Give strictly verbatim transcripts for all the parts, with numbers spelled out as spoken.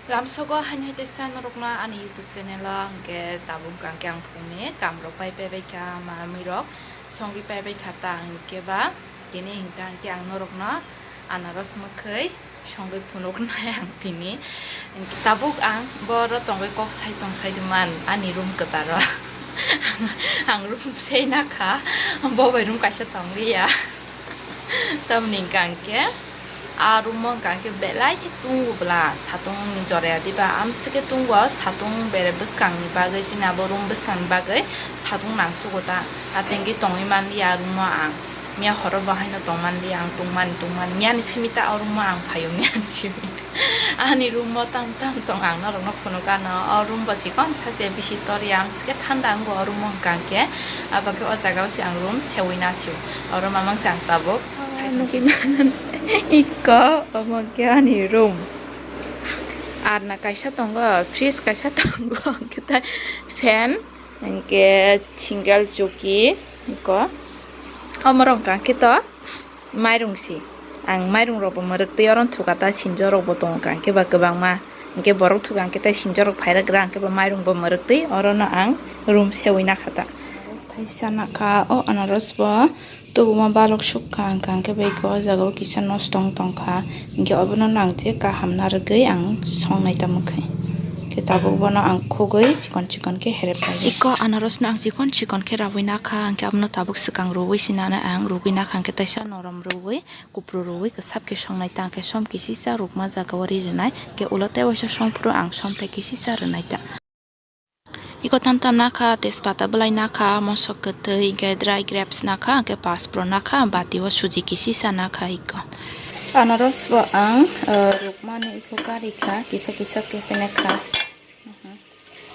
Lamsogo haini hai teisa norokno ani YouTube channel o hwnkhe tabuk hwnkhe ang phungni kamrok pai pai baikha, manwi rok songwi pai baikha ta hwnkhe ba tini hwnkhe ang norokno anaros mwkhwi songwi phunuknai ang tini. Tabuk ang boro tongwi kok sai tong sai man ani room kwtaro. Ang room sei nakha, bo bai room kaisa tongliya. Tamni hwnkha hwnkhe, a room o hwnkha hwnkhe belai khe tungo bwla, satung ni joraya diba, amswkhe tungo, satung bere bwskang ni bagwi, chini abo room bwskang ni bagwi satung nangsugo ta, atengwi tongwi manliya a room o ang. Miya horo bo haino tongmani, ang tongmani, tongmani. Miyani simi ta o room o ang phaio, miyani simi. Ani room o tam tam tong, ang norokno phunukano. O room bo chikon sa se bisi tor ya, amswkhe thanda wngo o room o hwnkha hwnkhe. Abakhe o jaga o se ang room sewi nasio. Oro mamang se ang tabuk. Nugwi manan ikko, omo khe ani room. Arna kaisa tongo, fridge kaisa tongo, hwnkhe tai fan, hwnkhe single chuki, ikko. Omo rok hwnkha khe to. Mairung si. Ang mairung rok bo mwrwk twi oro thukha ta sinjo rok bo tongo hwnkhe ba kwbangma. Hwnkhe borok thukha hwnkhe tei sinjo rok phairak gra hwnkhe ba mairung bo mwrwk twi oro no ang room sewi nakha ta. Thaisa nakha o anaros bo tubuma balok sukha hwnkha hwnkhe bai khe o jaga o kisa nosto wng tongkha hwnkhe obono no ang je kaham narwgwi ang songnai ta mwkhai. Khe tabuk bono ang khugwi chikon chikon khe herep laio. Iko anaros no ang chikon chikon khe rawi nakha, hwnkhe abono tabuk swkang rwui sinana ang rwgwi nakha, hwnkhe teisa norom rwui, kupru rwui, kwsap khe songnai ta, hwnkhe som kisisa rukma jaga o ri rwnai, hwnkhe ulo tei waisa song phuru ang som tei kisisa rwnai ta. Iko tam tam nakha, tejpata bwlai nakha, mosok kwtwi, hwnkhe dry grapes nakha, hwnkhe paspro nakha, bati o suji kisisa nakha iko. Anaros bo ang, eh, rukmani iko kari kha, kisa kisa khe nakha.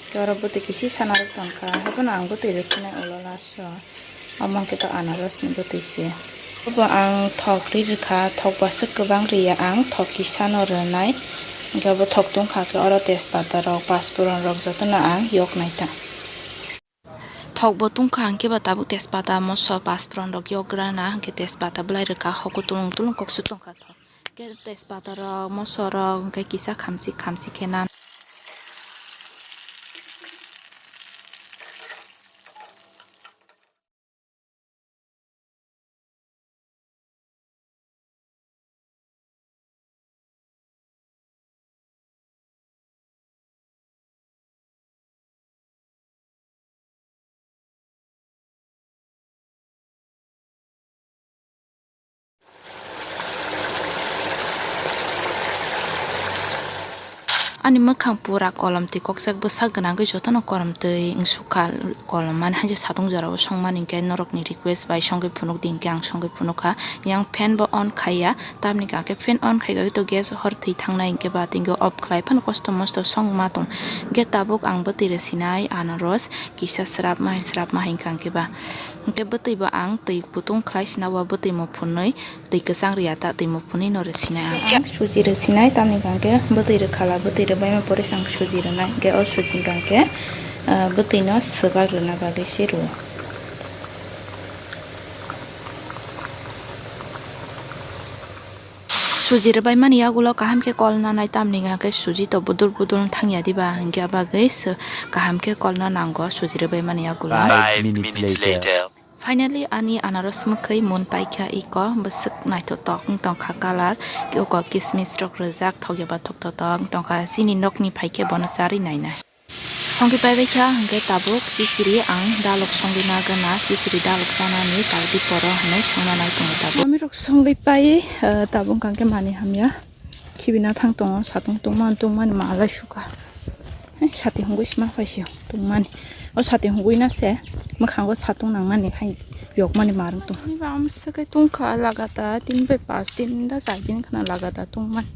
Tei oro bwtwi kisi sana rwk tongkha, haphano ang bwtwi rwkhinai ulo last o. Omo hwnkhe to anarosni bwtwi se. Obo ang thok ri rwkha, thok bwswk kwbang riya ang, thok kisano rwnai. Hwnkhe obo thok tungkha khe oro tejpata rok, pasphuron rok jotono ang yoknai ta. Thok bo tungkha hwnkhe ba tabuk tejpata, moso, pasphuron rok yokgrana, hwnkhe tejpata bwlai rwkha, hoku tulung tulung koksu tongkha. Khe tejpata rok, moso rok, hwnkhe kisa khamsi khamsi khe nan. Ani mwkhang pura kolom twi kokjak, bwsak gwnangwi jotono kolom twi wngsukha. Kolom mani hai je satung jorao songmani hwnkhe norokni request bai songwi phunukdi, hwnkhe ang songwi phunukha. Yang fan bo on khaiya, tamni hwnkhe fan on khaigwi to gas hor thwi thangnai, hwnkhe ba tingkhe off khlai phano kosto mosto songma tong. Hwnkhe tabuk ang bwtwi rw sinai anaros kisa srapma hai srapma hai hwnkha hwnkhe ba. Hwnkhe bwtwi bo ang twi kutung khlai sina o bwtwi muphunwi. Twi kwchang rwya ta, twi muphunwi no rwsinai ang. Ang suji rwsinai, tamni hwnkhe bwtwi rwkhala, bwtwi rwbaima pore se ang suji rwnai. Hwnkhe o suji hwnkhe, ah, bwtwi no swbak rwna bagwi se rwo. Suji rwbaimani yagulo kaham khe kol nanai, tamni hwnkhe suji to budul budul thangya diba, hwnkhe bagwi kaham khe kolna nango suji rwbaimani yagulo. Five minutes later. Finally, ani anaros mwkhwi mun paikha iko, bwswk naithotok wng tongkha colour, iko kismis rok rwjak, thokya ba thoktotok wng tongkha, chini nokni phaikhe bono charwi nainai. Songwi paibaikha hwnkhe tabuk chisiri ang dalok songwi nagana, chisiri dalok chanani tagdi poro hwnwi songna nai tongo tabuk. Mamirok songwi pai, eh, tabuk hwnkhe mani hamya. Khibina thang tongo, satung tungma tungmani malai sukha. Hai, sati hungwi sma paisio tungmani. O sati hungwi na se mwkhango satung nangmani hai yokmani marwng tong. Ani bam se kai tungkha lagata tin bai pas din da chai din khana lagata tungmani.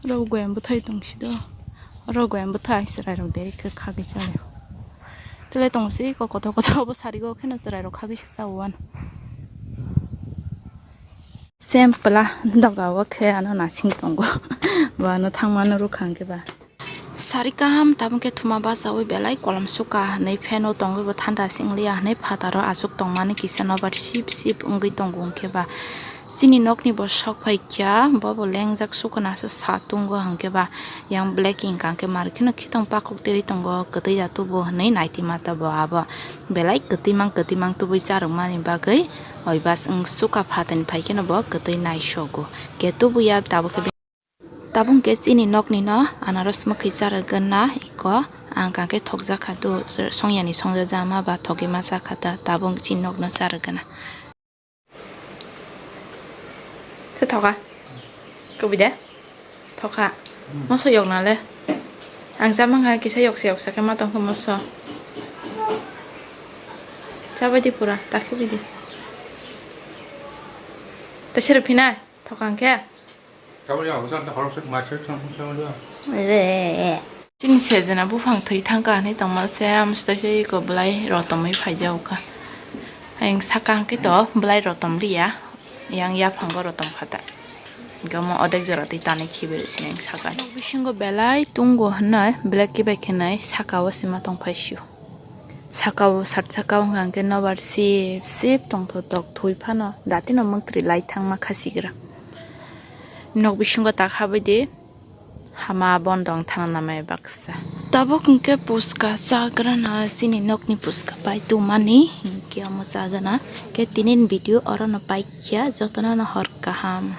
Oro goyam bwthai tongsi do. Oro goyam bwthai chwrai rok de khe khagwi chale. Tele tongsi ko kotor kotor bo sari go kheno chwrai rok khagwi se chao uan. Sempla doga o khe ano nasing tongo. Bo ano thangmano rwkha hwnkhe ba. Sari kaham tabuk khe thuma bachaui belai kolom sukha hwnwi fan o tongwi bo thanda se wngliya hwnwi phataro achuk tongmani kisa nobar sip sip wngwi tongo hwnkhe ba. Chini nokni bo sok phai kha, bo bo lengjak sukuna se sa tungo hwnkhe ba yang black ink hwnkhe mar kheno khitong pakhuk tiri tongo, kwtwi da tubu hwnwi nai twi mata bo abo belai kwtwi mang kwtwi mang tubui charwk mani bagwi oi bas wng suka phatani phai kheno bo kwtwi nai sogo khe tubu ya tabuk khe. Tabuk khe chini nokni no anaros mwkhwi charwk gana iko ang kha khe thokjak kha tu songyani songja jama ba thogwi ma cha kha ta tabuk chini nokno charwk gana. Tei thoka. Kubui de? Thoka. Moso yok na le. Ang cha mankha kisa yoksa yoksa khe ma tongkha moso. Chabai di pura, ta khibi di. Ta sero phinai, thoka hwnkhe. Chini sejena buphang thwi thangkha hinwi tongma se, amstai se eko belai rotomwi phaijao kha. Ayang saka hwnkhe to belai rotom liya, yang yaphango rotom kha ta. Gamo odek jora twi tanwi khibi rw sini ang saka. Nok bisingo belai tungo hwnwi belai kibai khenai saka o sima tongphai sio. Saka o sat saka o hwnkha hwnkhe nobar sip sip tongthotok thwi phano datino mangtri lai thangma khasigra. Nok bisingo tak habwi di. Hama bondong thang namai baksa. Tabuk hwnkhe puska chagrana chini nokni puska pai tumani hwnkhe omo chagana. Khe tinin video orono paikya jotono no hor kaham.